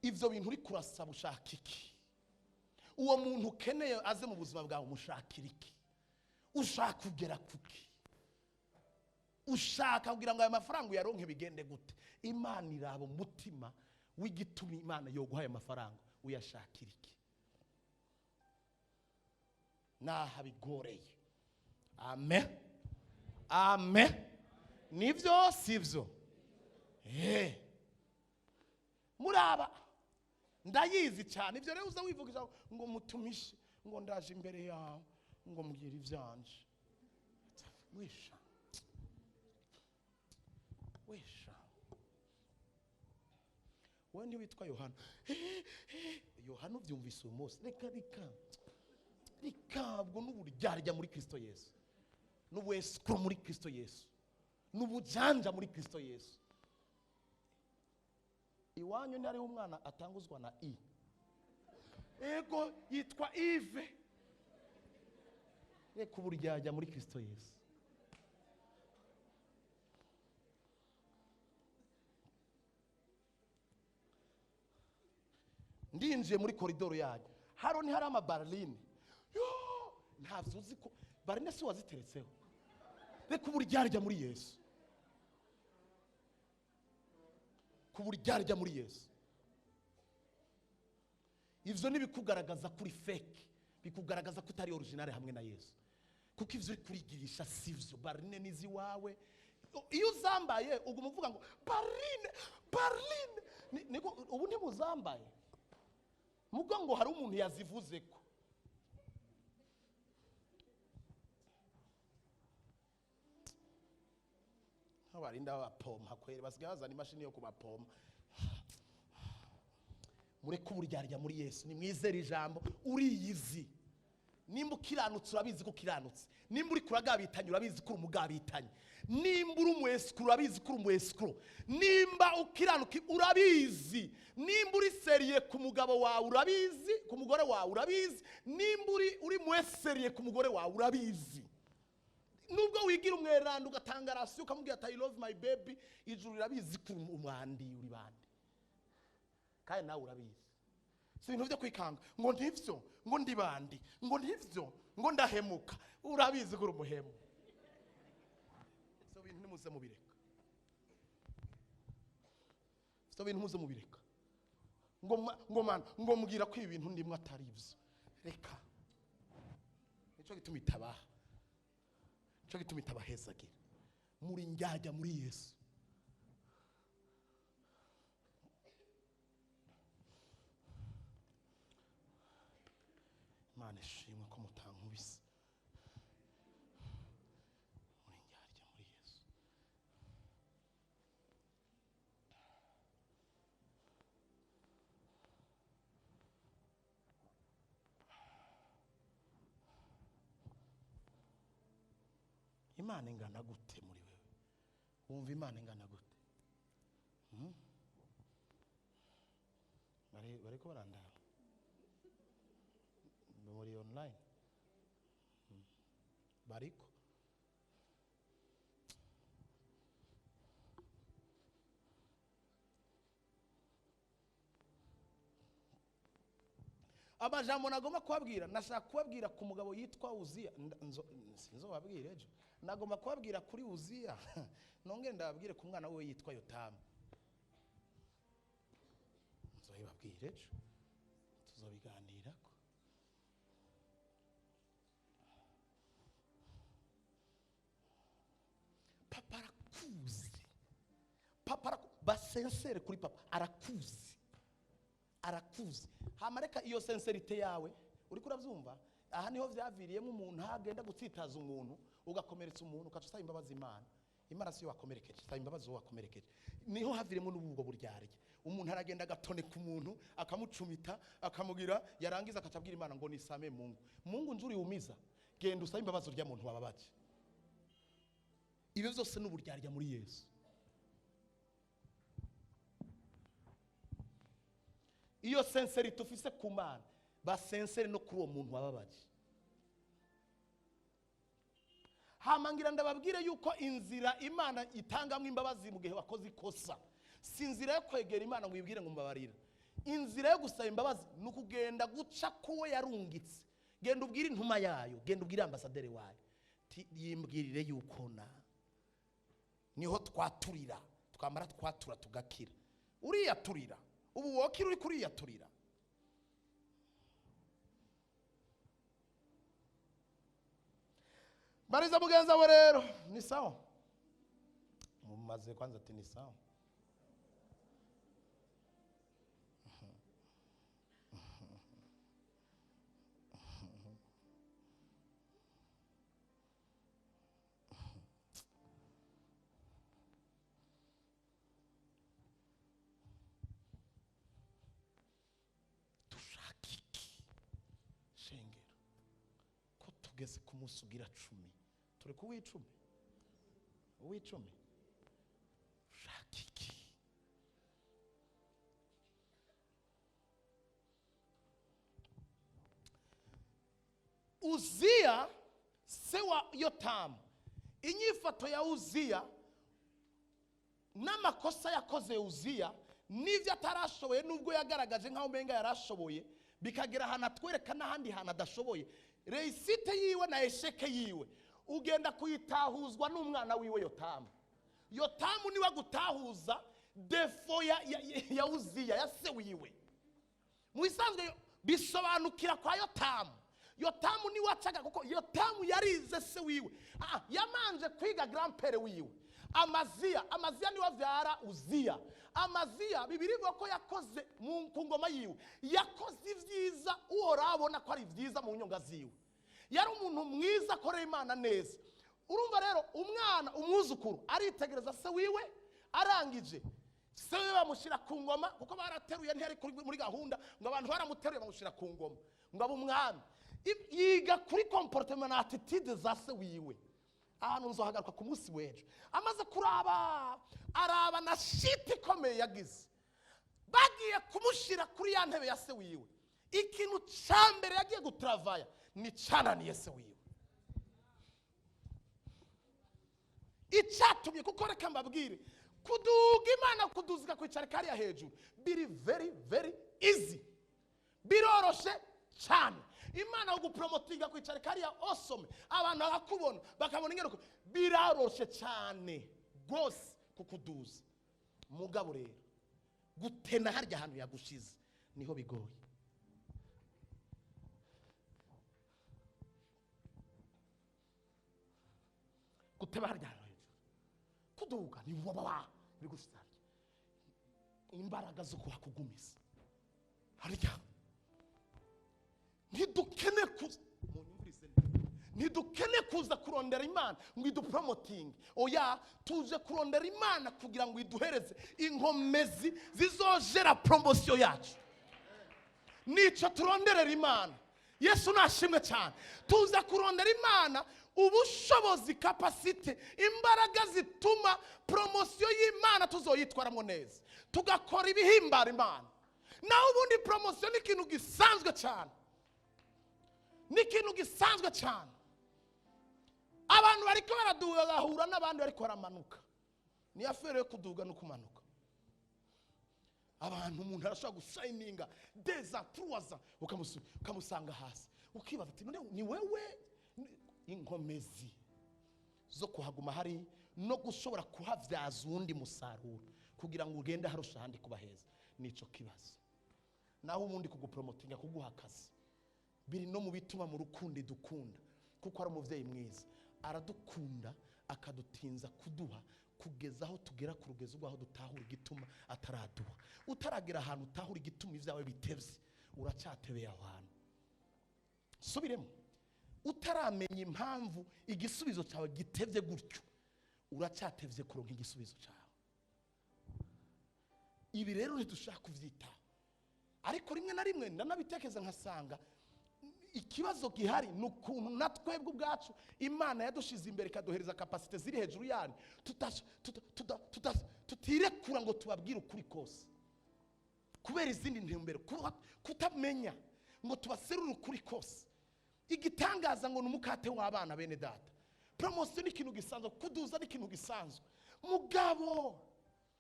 Ibyo bintu uri kurasaba, ushaka iki? Uwo muntu ukeneye aze mu buzima bwawe, umushakira iki? Ushaka kugera kuki? Ushaka kugira ngo aya mafaranga uyaronke bigende gute? Imana iraba umutima w'igituma Imana yoguha ayo mafaranga. Uyashakira iki? Naha bigoreye. Amen, amen. Nibyo, sibyo? Muraba ndayizi cyane. Ibyo rero uza wivugisha ngo mutumishe, ngo ndaje imbere yawe, ngo mbwira ibyanje. Wisha, wisha. Wowe ntiwitwa Yohana? Yohana ubyumvise uyu munsi. Reka, reka, reka. Ubwo n'uburyarya muri Kristo Yesu, n'ubuescroc muri Kristo Yesu, n'ubujanja muri Kristo Yesu. Iwanyu ntihariho umwana atanguzwa na i? Ego, yitwa Ive. Reka uburyarya muri Kristo Yesu. Ndinjiye muri koridoro yanyu haro, ntihari amabarine? Yo, ntabyo uzi ko barine si waziteretseho? Reka uburyarya muri Yesu, ku buryarya muri Yesu. Ivyo ntibikugaragaza kuri fake, bikugaragaza ko utari original hamwe na Yesu, kuko ivyo uri kurigirisha sivyo. Barine nizi wawe, iyo uzambaye uguma uvuga ngo barine, barine. Niko ubu ntimuzambaye muga ngo hari umuntu yazivuze ko barinda babapompa kweri, basigaye bazana imashini yo kubapompa. Mureke uburyarya muri Yesu. Nimwizere ijambo. Uriyizi. Nimba ukiranutse, urabizi ko ukiranutse. Nimba uri kuragabitanya, urabizi ko uri umugabitanye. Nimba uri umu escroc, urabizi ko uri umu escroc. Nimba ukiranuka, urabizi. Nimba uri sérieux ku mugabo wawe, urabizi. Ku mugore wawe, urabizi. Nimba uri moins sérieux ku mugore wawe, urabizi. Nubwo wigira umweranda, ugatanga ration, ukamubwira ati: "I love my baby," ijuru rirabizi ko uri umwandi, uri bande, kandi nawe urabizi. Si ibintu byo kwikanga ngo ntivyo, ngo ndi bandi, ngo ntivyo, ngo ndahemuka. Urabizi ko uri umuhemu. Ibyo bintu nimuze mubireka, ibyo bintu muze mubireka. Ngo ngo mana, ngo mbwira ko ibintu ndimwe atari ibyo. Reka. Nico gituma itabaha. Nico gituma itabahezagira. Muri njyajya muri Yesu. Imana ishimwe ko mutankubise. Muri njyarya muri Yesu. Imana ingana gute muri wewe? Wumva Imana ingana gute? Bariko barandaba muri online. Bariko amajambo nagomba kubabwira, nashaka kubabwira ku mugabo yitwa Uziya. Sinzobabwira ejo. Nagomba kubabwira kuri Uziya, nongere ndababwire ku mwana we yitwa Yotamu. Nzobabwira ejo, tuzobiganirako. Papa arakuzi. Papa basensere kuri papa arakuzi. Arakuzi. Hamareka iyo senserite yawe uri kuravyumva. Aha niho vyaviriyemo umuntu agenda gutsitaza umuntu, ugakomeretsa umuntu, ukaca usaba imbabazi Imana. Imana siyo wakomerekeje, saba imbabazi uwo wakomerekeje. Niho haviriyemo n'ubwo buryarya. Umuntu aragenda agatoneka umuntu, akamucumita, akamugira, yarangiza akaca abwira Imana ngo nisame Mungu. Mungu nzuri umiza, genda usabe imbabazi urya muntu wababaje. Ibyo byose n'uburyarya muri Yesu. Iyo senserite ufise ku Mana, basensere no kuri uwo muntu wababaje. Hamangira ndababwire yuko inzira Imana itangamwe imbabazi mu gihe wakoze ikosa, si inzira yo kwegera Imana ngo uyibwire ngo mbabarira. Inzira yo gusaba imbabazi ni ukugenda guca kuwo yarungitse. Genda ubwire intuma yayo, genda ubwire ambasaderi wayo, yimbwirire yuko na niho twaturira, twamara twatura tugakira. Uriyaturira ubu wokira uri kuriyaturira. Bariza mugenza we rero ni sawa. Mumaze kwanza ati ni sawa. Dushaka iki? Shengero ko tugeze ku munsi ugira 10, turi ku w'icumi, uw'icumi. Ushaka iki? Uziya se wa Yotamu, inyifato ya Uziya n'amakosa yakoze Uziya n'ivyo atarashoboye, nubwo yagaragaje nkaho umenga yarashoboye, bikagera ahantu atwereka n'ahandi hantu adashoboye. Reisite yiwe na esheke yiwe ugenda kuyitahuzwa n'umwana wiwe Yotamu. Yotamu niwe gutahuza defo ya Uziya ya se wiwe. Mu bisanzwe bisobanukira kwa Yotamu. Yotamu niwe acaga, kuko Yotamu yarize se wiwe. Yamanje kwiga grand-père wiwe Amaziya. Amaziya niwe avyara Uziya. Amaziya Bibiliya ivuga ko yakoze ku ngoma yiwe, yakoze ivyiza Uhoraho abona ko ari vyiza mu nyonga ziwe. Yari umuntu mwiza akorera Imana neza. Urumva rero umwana umwuzukuru aritegereza se wiwe, arangije se wiwe bamushyira ku ngoma, kuko barateruye ntiyari muri gahunda ngo abantu baramuteruye bamushyira ku ngoma ngo abe umwami. Yiga kuri comportement na attitude za se wiwe. Ahantu nzohagaruka ku munsi w'ejo. Amaze kuraba, araba na shit ikomeye yagize. Bagiye kumushyira kuri ya ntebe ya se wiwe. Ikintu ca mbere yagiye gutravaya ni cananiye se wiwe. Icatumye, kuko reka mbabwire, kuduga Imana kuduzika kwicara kariya hejuru biri very very easy, biroroshe cyane. Imana kugupromotinga kwicara kariya osome, abantu bakakubona bakabona ingaruka, biraroshe cyane gose kukuduza. Mugabo rero gutena harya hantu yagushize Niho bigoye. Guteba harya hejuru, kuduga ni wababa bigushitsa imbaraga zo kuhakugumiza harya. Ntidukene kuza, munyumvirize neza, ntidukene kuza kurondera Imana ngo idupromotinge. Oya, tuje kurondera Imana kugira ngo iduhereze inkomezi zizojera promotion yacu. Nico turonderera Imana. Yesu nashimwe cyane. Tuza kurondera Imana ubushobozi, capacité, imbaraga zituma promotion y'Imana tuzoyitwaramo neza, tugakora ibihimbara Imana. Naho ubundi promotion ni ikintu gisanzwe cyane, ni ikintu gisanzwe cyane. Abantu bariko baraduga bagahura n'abandi bariko baramanuka. Ni affaire yo kuduga no kumanuka. Abantu, umuntu arashobora gushininga 2 ans, 3 ans, ukamusanga hasi, ukibaza ati: "None ni wewe?" Inkomezi zo kuhaguma hari no gushobora kuhavyaza uwundi musaruro kugira ngo ugende harusha ahandi kuba heza, nico kibazo. Naho ubundi kugupromotinga, kuguha akazi, biri no mu bituma mu rukundo idukunda, kuko ari umuvyeyi mwiza, aradukunda akadutinza kuduha kugeza aho tugera ku rugezo rw'aho dutahura igituma ataraduha. Utaragera ahantu utahura igituma ibyawe bitevye, uracyatebeye aho hantu. Subiremo: utaramenya impamvu igisubizo cyawe gitevye gutyo, uracyatevye kuronka igisubizo cyawe. Ibi rero ntidushaka kuvyitaho, ariko rimwe na rimwe ndanabitekereza nkasanga ikibazo gihari ni ukuntu na twebwe ubwacu Imana yadushize imbere, ikaduhereza capacité ziri hejuru yanyu, tutirekura ngo tubabwire ukuri kose kubera izindi ntumbero, kutamenya ngo tubaserure ukuri kose. Igitangaza ngo ni umukate w'abana. Bene data, promotion ni ikintu gisanzwe, kuduza ni ikintu gisanzwe. Mugabo,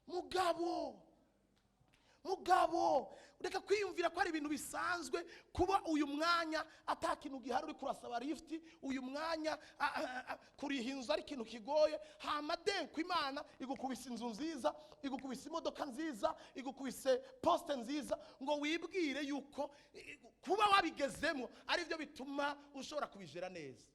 mugabo, mugabo, reka kwiyumvira ko ari ibintu bisanzwe kuba uyu mwanya ata kintu gihari, uri kurasaba lift uyu mwanya, kuriha inzu ari ikintu kigoye. Hama denko Imana igukubise inzu nziza, igukubise imodoka nziza, igukubise poste nziza, ngo wibwire yuko kuba wabigezemo ari byo bituma ushobora kubijera neza.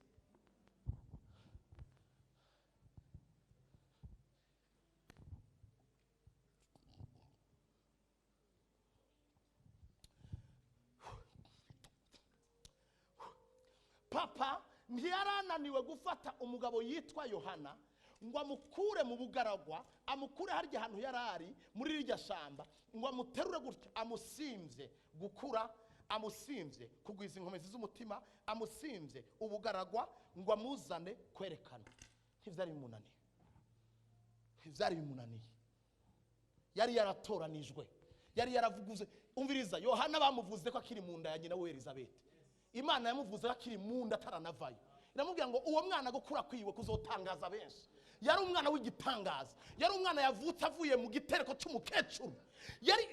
Papa ntiyarananiwe gufata umugabo yitwa Yohana ngo amukure mu bugaragwa, amukure harya hantu yari ari muri rirya shamba, ngo amuterure gutya, amusimvye gukura, amusimvye kugwiza inkomezi z'umutima, amusimvye ubugaragwa, ngo amuzane kwerekana. Ntivyari bimunaniye, ntivyari bimunaniye. Yari yaratoranijwe, yari yaravuguze. Umviriza, Yohana bamuvuze ko akiri mu nda ya nyina we Elizabeth. Imana yamuvuze ko akiri mu nda, ataranavayo, iramubwira ngo uwo mwana gukura kwiwe kuzotangaza benshi. Yari umwana w'igitangaza, yari umwana yavutse avuye mu gitereko cy'umukecuru, yari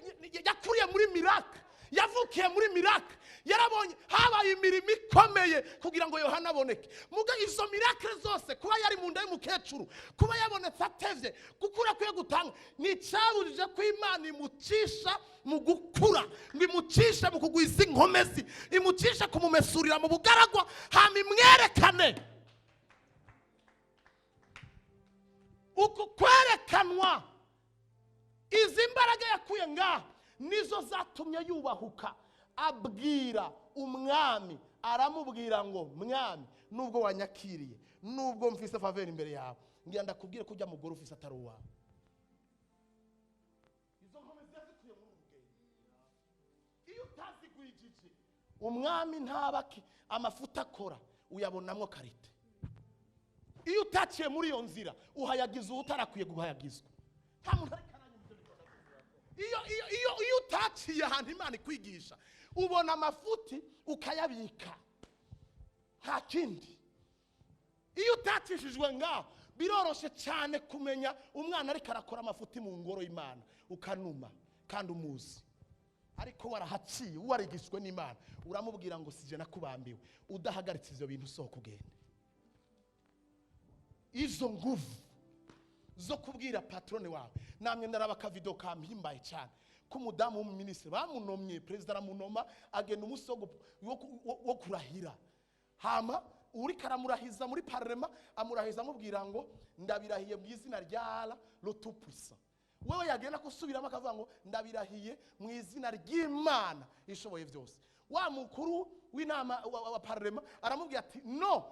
yakuriye muri miracle, yavukiye muri miracle, yarabonye habaye imirimo ikomeye kugira ngo Yohana aboneke. Muga izo miracle zose, kuba yari mu nda y'umukecuru, kuba yabonetse atevye, gukura kwiye gutanga, nticyabujije ko Imana imucisha mu gukura, ngo imucishe mu kugwiza inkomezi, imucishe kumumesurira mu bugaragwa, hama imwerekane. Uku kwerekanwa, izi mbaraga yakuye ngaha nizo zatumye yubahuka, abwira umwami, aramubwira ngo: "Mwami, nubwo wanyakiriye, nubwo mfise faveur imbere yawe, ngira ndakubwire ko ujya mugore ufise atari uwawe." Izo nkomezi yazikuye muri uru rugendo. Iyo utazigwijije, umwami ntabaki amafuta akora uyabonamwo qualité. Iyo utaciye muri iyo nzira, uhayagiza uwo utarakwiye guhayagizwa. Nta muntu ariko aranyumva ibyo bikorwa. Iyo utaciye ahantu Imana ikwigisha, ubona amafuti ukayabika, nta kindi. Iyo utakishijwe ngaho, biroroshe cyane kumenya umwana ariko arakora amafuti mu ngoro y'Imana, ukanuma kandi umuzi. Ariko warahaciye, warigishijwe n'Imana, uramubwira ngo: "Sije nakubambiwe, udahagaritse ibyo bintu usohoka ugende." Izo nguvu zo kubwira patron wawe. Namwe naraba akavideo kampimbaye cyane. K'umudamu w'umuminisitiri bamunomye, perezida aramunoma, agenda umunsi wo kurahira. Hama uriko aramurahiza muri parlement, amurahiza amubwira ngo ndabirahiye mu izina rya Allah le tout puissant. Wewe yagenda gusubiramo akavuga ngo ndabirahiye mu izina ry'Imana ishoboye byose. Wa mukuru w'inama wa parlement aramubwira ati no,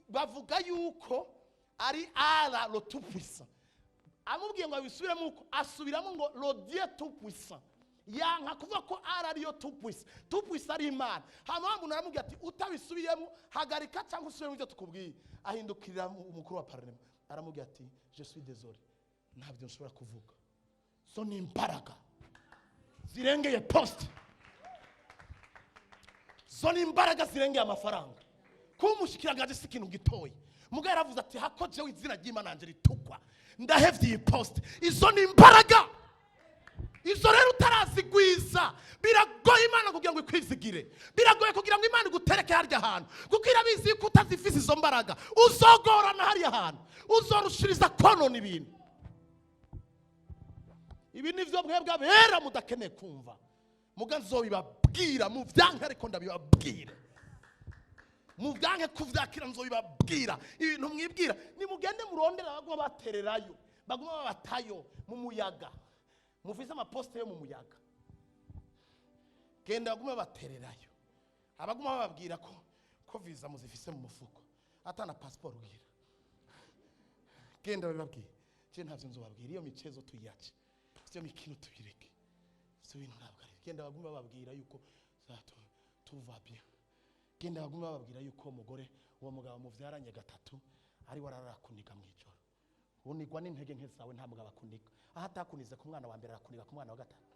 bavuga yuko ari Allah le tout puissant. Amubwiye ngo abisubiremo uko, asubiramo ngo le Dieu tout puissant. Yanka kuvuga ko Allah ariyo tout puissant, tout puissant ari Imana. Hama wa muntu aramubwira ati utabisubiyemo hagarika cyangwa usubiremo ibyo tukubwiye. Ahindukirira umukuru wa parlement aramubwira ati je suis désolé, ntabyo nshobora kuvuga. So ni imbaraga zirengeye poste, zo ni imbaraga zirengeye amafaranga. Kuba umushikiranganji si ikintu gitoya. Mugabo yaravuze ati hako jewe izina ry'Imana yanje ritukwa, ndahevye iyi poste. Izo ni imbaraga. Izo rero utarazigwiza, biragoye Imana kugira ngo ikwizigire, biragoye kugira ngo Imana igutereke harya hantu, kuko irabizi yuko utazifise izo mbaraga uzogorana hariya hantu, uzorushiriza konona ibintu. Ibi nivyo mwebwe abera mudakeneye kumva, muga nzobibabwira muvyanke, ariko ndabibabwira muvyanke kuvyakira, nzobibabwira. Ibintu mwibwira, nimugende murondera baguma batererayo, baguma babatayo mu muyaga. Mufise amaposte yo mu muyaga, genda bagume batererayo, abaguma bababwira ko visa muzifise mu mufuko atana passport ugira. Genda babibabwira, je ntavyo nzobabwira. Iyo michezo tuyace, iyo mikino tubireke, ivyo bintu ntabwo ari. Genda bagume bababwira yuko za tuva bien. Genda bagume bababwira yuko uwo mugore, uwo mugabo muvyaranye gatatu ari we ararakuniga mw'ijoro. Unigwa n'intege nke zawe, nta mugabo akuniga. Aho atakunize ku mwana wa mbere, arakuniga ku mwana wa gatatu.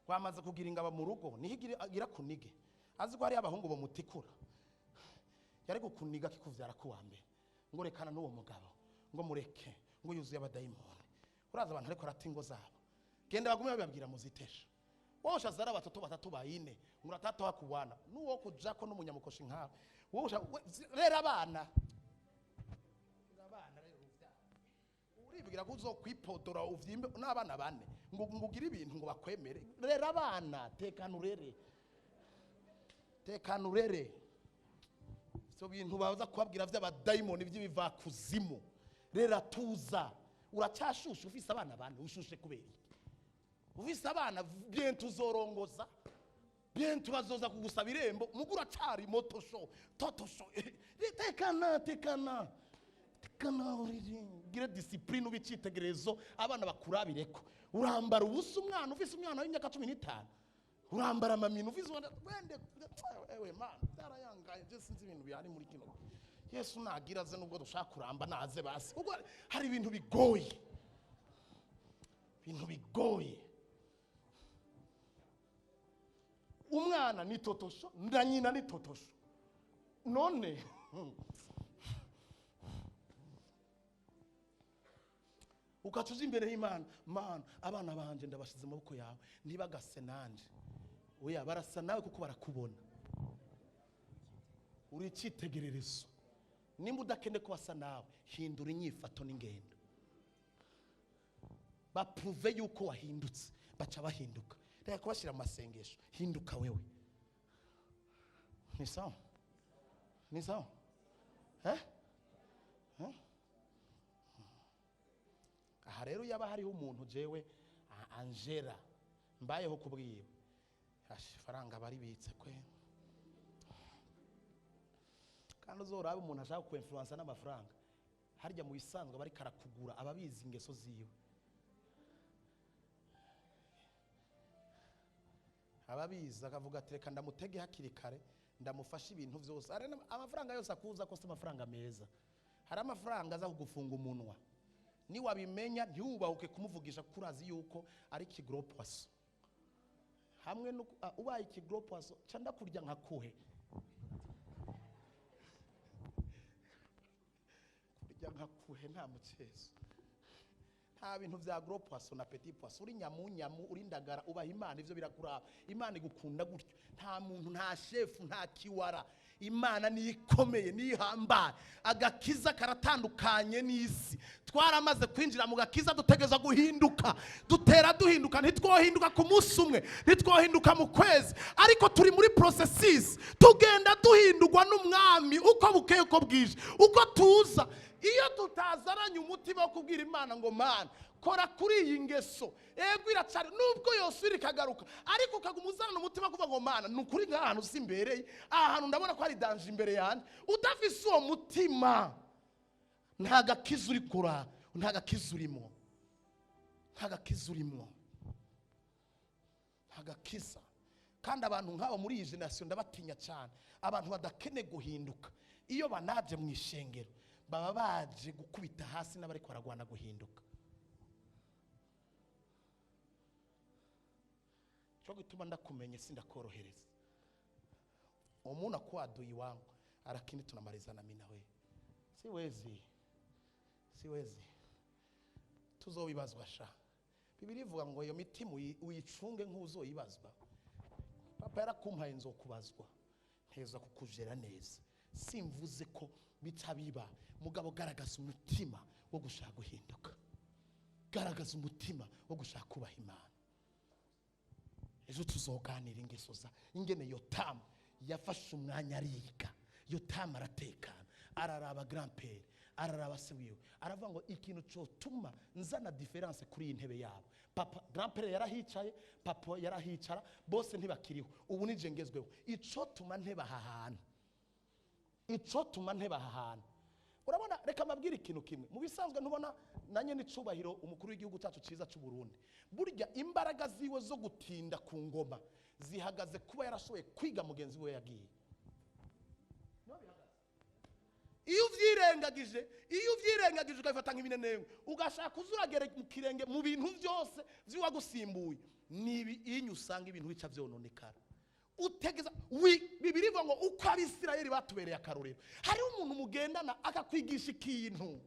Wamaze kugira ingabo mu rugo, niho igira kunige. Azi ko hariyo abahungu bamutikura, yari gukuniga kikuvyara ku wa mbere, ngo rekana n'uwo mugabo, ngo mureke, ngo yuzuye abadayimoni. Uraza abantu ariko arata ingo zabo. Genda bagume bababwira muzitesha. Wowe ushazara abatoto batatu bayine, ngo uratata wakubana n'uwo kujako n'umunyamukoshi nkawe. Wowe rera abana, rera abana, rero uvyara. Uribwira ko uzokwipodora uvyimbe n'abana bane, ngo ugire ibintu ngo bakwemere. Rera abana, tekana urere, tekana urere. Ivyo bintu baza kubabwira vy'abadayimoni by'ibivakuzimu, rera tuza. Uracyashushe ufise abana bane, ushushe kubera iki? Ufise abana bientôt uzorongoza, bientôt bazoza kugusaba irembo, mugu uracari moto show, toto show. Tekana, tekana, tekana, ugire discipline, ube icitegererezo, abana bakurabireko. Urambara ubusa umwana, ufise umwana w'imyaka 15, urambara amamino ufise umwana wende. Ewe mana, byarayangaye, je sinzi ibintu bihari muri kino. Yesu nagira aze, nubwo dushaka kuramba naze basi, kuko hari ibintu bigoye, ibintu bigoye. Umwana ni totosho na nyina ni totosho. None ugaca uja imbere y'Imana, Mana abana banje ndabashize mu maboko yawe, ntibagase nanje. Oya, barasa nawe kuko barakubona, uri icyitegererezo. Nimba udakeneye ko basa nawe, hindura inyifato n'ingendo, bapruve yuko wahindutse, baca bahinduka. Reka kubashyira mu masengesho, hinduka wewe. Ni sawa, ni sawa. Eh? Eh? Aha rero yaba hariho umuntu jewe Angela mbayeho kubwiwe, faranga baribitse kwe. Kandi uzorabe umuntu ashaka ku influence n'amafaranga, harya mu bisanzwe bari karakugura ababizi ingeso ziwe, ababizi akavuga ati reka ndamutege hakiri kare, ndamufashe ibintu byose. Hari amafaranga yose akuza ko si amafaranga meza. Hari amafaranga aza kugufunga umunwa, niwabimenya ntiwubahuke kumuvugisha kuko urazi yuko ari ikigros poisson. Hamwe no ubaye ikigros poisson, ca ndakurya nkakuhe. Kurya nkakuhe nta mucezo. Nta bintu vya gros poisson na petit poisson. Uri nyamu nyamu, uri ndagara, ubaha Imana, ivyo birakuraba. Imana igukunda gutyo. Nta muntu, nta chef, nta kiwara. Imana niyo ikomeye, niyo ihambaye. Agakiza karatandukanye n'isi. Twaramaze kwinjira mu gakiza, dutegereza guhinduka. Dutera duhinduka. Ntitwohinduka ku munsi umwe, ntitwohinduka mu kwezi, ariko turi muri processes, tugenda duhindurwa n'Umwami uko bukeye, uko bwije, uko tuza. Iyo tutazaranye umutima wo kubwira Imana ngo: "Mana, kora kuri iyi ngeso," ego iracari nubwo yosubira ikagaruka, ariko ukaguma uzanana umutima kuvuga ngo: "Mana, ni ukuri nk'aha hantu simbereye, aha hantu ndabona ko hari danger imbere yanjye." Udafise uwo mutima, nta gakiza uri kura, nta gakiza urimo, nta gakiza urimo, nta gakiza. Kandi abantu nk'abo muri iyi génération ndabatinya cyane. Abantu badakeneye guhinduka, iyo banaje mu ishengero baba baje gukubita hasi n'abari baragwana guhinduka. Cyo gituma ndakumenye, sindakorohereza. Umuntu akuwa adui wangu, lakini tunamalizana mimi na wewe. Siwezi, siwezi. Tuzobibazwa sha. Bibiri ivuga ngo iyo mitima uyicunge nk'uzoyibazwa. Papa yarakumpaye, nzokubazwa nteza kukujera neza. Simvuze ko bica biba, mugabo garagaza umutima wo gushaka guhinduka, garagaza umutima wo gushaka kubaha Imana. Ejo tuzoganira ingeso za ingene Yotamu yafashe umwanya ariga. Yotamu aratekana, araraba grand-père, araraba se wiwe, aravuga ngo: "Ikintu cyotuma nzana différence kuri iyi ntebe yabo, papa, grand-père yarahicaye, papa yarahicara, bose ntibakiriho, ubu nije ngezweho. Icotuma nteba aha hantu, icotuma nteba aha hantu." Urabona, reka mbabwire ikintu kimwe. Mu bisanzwe ntubona nanye n'icubahiro umukuru w'igihugu cyacu cyiza cy'u Burundi, burya imbaraga ziwe zo gutinda ku ngoma zihagaze kuba yarashoboye kwiga mugenzi we yagiye. Iyo uvyirengagije ukabifata nk'ibinenengwe, ugashaka uzuragera mu kirenge mu bintu byose vy'uwagusimbuye, nibi inyu usanga ibintu bica vyononekara. Utegeza wi Bibiri ivuga ngo uko Abisirayeli batubereye akarorero. Hariho umuntu mugendana akakwigisha ikintu,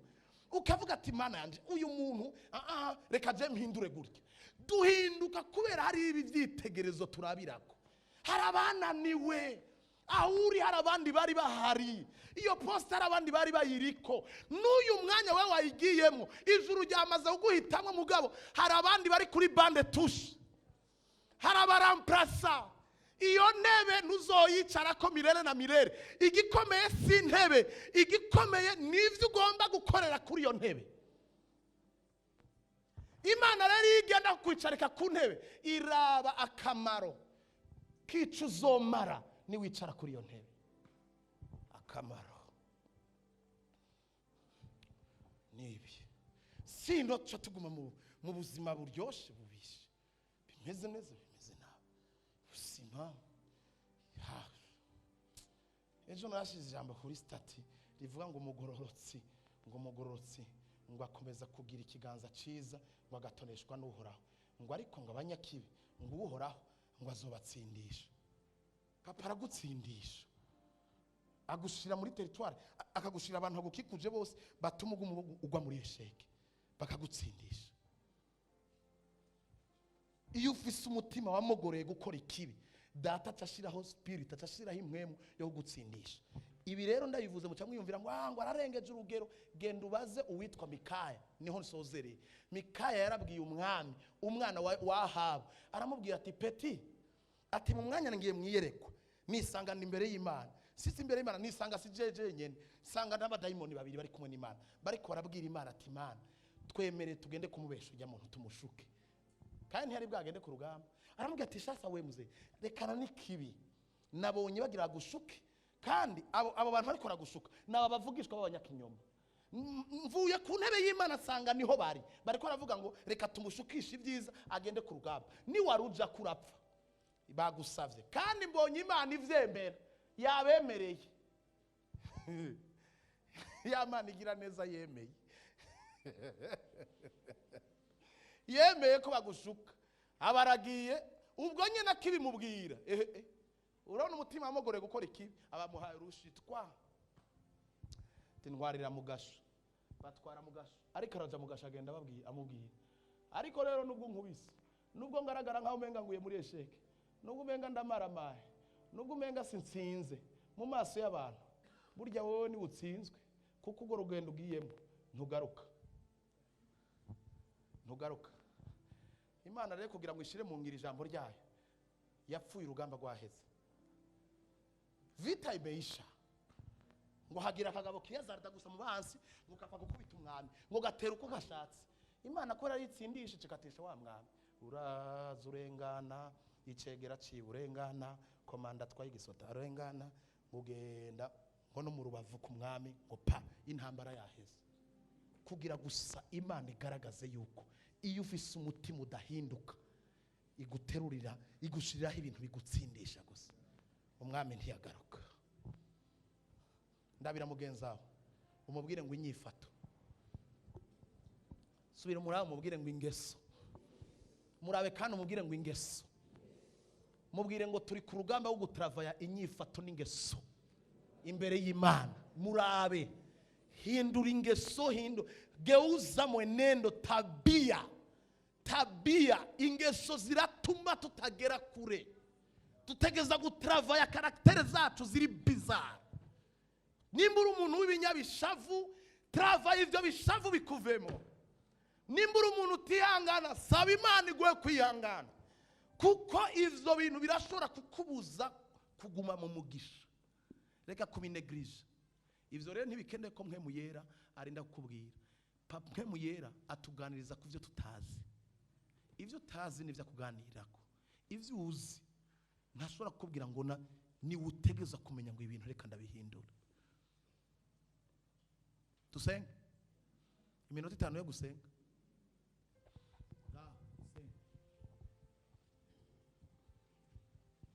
ukavuga ati: "Mana yanje, uyu muntu, ah, ah, reka je mpindure gutya." Duhinduka kubera hari ibi byitegerezo turabirako. Hari abananiwe aho uri, hari abandi bari bahari, iyo poste hari abandi bari bayiriko. N'uyu mwanya we wayigiyemo, ijuru ryamaze kuguhitamo, mugabo hari abandi bari kuri banc de touche, hari abaramplasa. Iyo ntebe ntuzoyicarako milele na milele. Igikomeye si intebe, igikomeye ni ibyo ugomba gukorera kuri iyo ntebe. Imana rero iyo igenda kukwicarika ku ntebe, iraba akamaro k'ico uzomara niwicara kuri iyo ntebe. Akamaro ni ibi. Sino tuca tuguma mu buzima buryoshe, bubishe, bimeze neza, bimeze nabi, ubuzima ha. Ejo narashize ijambo kuri statut rivuga ngo umugororotsi ngo akomeza kugira ikiganza cyiza, ngo agatoneshwa n'Uhoraho, ngo ariko ngo abanyakibi, ngo Uhoraho ngo azobatsindisha. Papa aragutsindisha, agushira muri territoire, akagushira abantu bagukikuje bose batuma uguma ugwa muri échec, bakagutsindisha. Iyo ufise umutima wamugoreye gukora ikibi, Data aca ashiraho spirit, aca ashiraho impwemu yo kugutsindisha. Ibi rero ndabivuze muca mwiyumvira ngo ah, ngo ararengeje urugero. Genda ubaze uwitwa Mikaya, niho nsozereye. Mikaya yarabwiye umwami, umwana wa Ahabu, aramubwira ati: "Petit," ati, "mu mwanya ngiye mwiyerekwa, nisanga ndi imbere y'Imana. Sisi imbere y'Imana, nisanga si jeje nyene, nsanga n'abadayimoni babiri bari kumwe n'Imana, bariko barabwira Imana ati: 'Imana, twemereye tugende kumubesha ujya muntu, tumushuke.'" Kandi ntiyari bwagende ku rugamba. Aramubwira ati: "Shasa we muze, rekana n'ikibi. Nabonye bagira gushuke, kandi abo bantu bariko baragushuka ni aba bavugishwa b'abanyakinyoma. Mvuye ku ntebe y'Imana, nsanga niho bari, bariko baravuga ngo: 'Reka tumushukishe ibyiza, agende ku rugamba. Niwaruja kurapfa bagusavye, kandi mbonye Imana ivyemera, yabemereye.'" Ya Mana igira neza yemeye ko bagushuka. Abaragiye ubwo nyine akibimubwira, ehe, eh. Urabona umutima wamugoreye gukora ikibi, abamuhaye urushitwa ati: "Ntwarira mu gasho." Batwara mu gasho, ariko araja mu gasho, agenda ababwira, amubwira: "Ariko rero nubwo nkubise, nubwo ngaragara nkaho umenga nguye muri échec, nubwo umenga ndamaramaye, nubwo umenga sinsinze, Mu maso y'abantu burya wowe niwe utsinzwe, kuko urwo rugendo ugiyemo ntugaruka, ntugaruka. Imana rero kugira ngo ishyire mu ngiro ijambo ryayo, yapfuye urugamba rwaheze, vita imeisha. Ngo hagira akagabo kiyazarda gusa mu bansi, ngo kapfa gukubita umwami, ngo gatera uko gashatse. Imana ko yarayitsindisha, ikatisha wa mwami, uraza urengana, icegera ciwe urengana, komanda atwaye igisota arengana, ngo ugenda ngo no mu rubavu ku mwami, ngo pa, intambara yaheze. Kugira gusa Imana igaragaze yuko iyo ufise umutima udahinduka, iguterurira, igushiriraho ibintu bigutsindisha gusa. Umwami ntiyagaruka. Ndabira mugenzi wawe umubwire ngo inyifato. Subira umurabe umubwire ngo ingeso. Murabe kandi umubwire ngo ingeso. Mubwire ngo turi ku rugamba rwo gutaravaya inyifato n'ingeso imbere y'Imana. Murabe, hindura ingeso, hindura, geuza mwenendo, tabia, tabia. Ingeso ziratuma tutagera kure. Tutegeza gutaravaya caractère zacu ziri bizarre. Nimba uri umuntu w'ibinyabishavu, travailla ibyo bishavu bikuvemo. Nimba uri umuntu utihangana, saba Imana iguhe kwihangana, kuko ibyo bintu birashobora kukubuza kuguma mu mugisha. Reka kubinegirije. Ibyo rero ntibikeneye ko Mpwemu Yera arinda kukubwira. Mpwemu Yera atuganiriza ku byo tutazi. Ibyo utazi nibyo akuganirako. Ibyo uzi ntashobora kukubwira ngo na niwe utegeza kumenya ngo ibintu reka ndabihindura. Dusenge iminota 5 yo gusenga.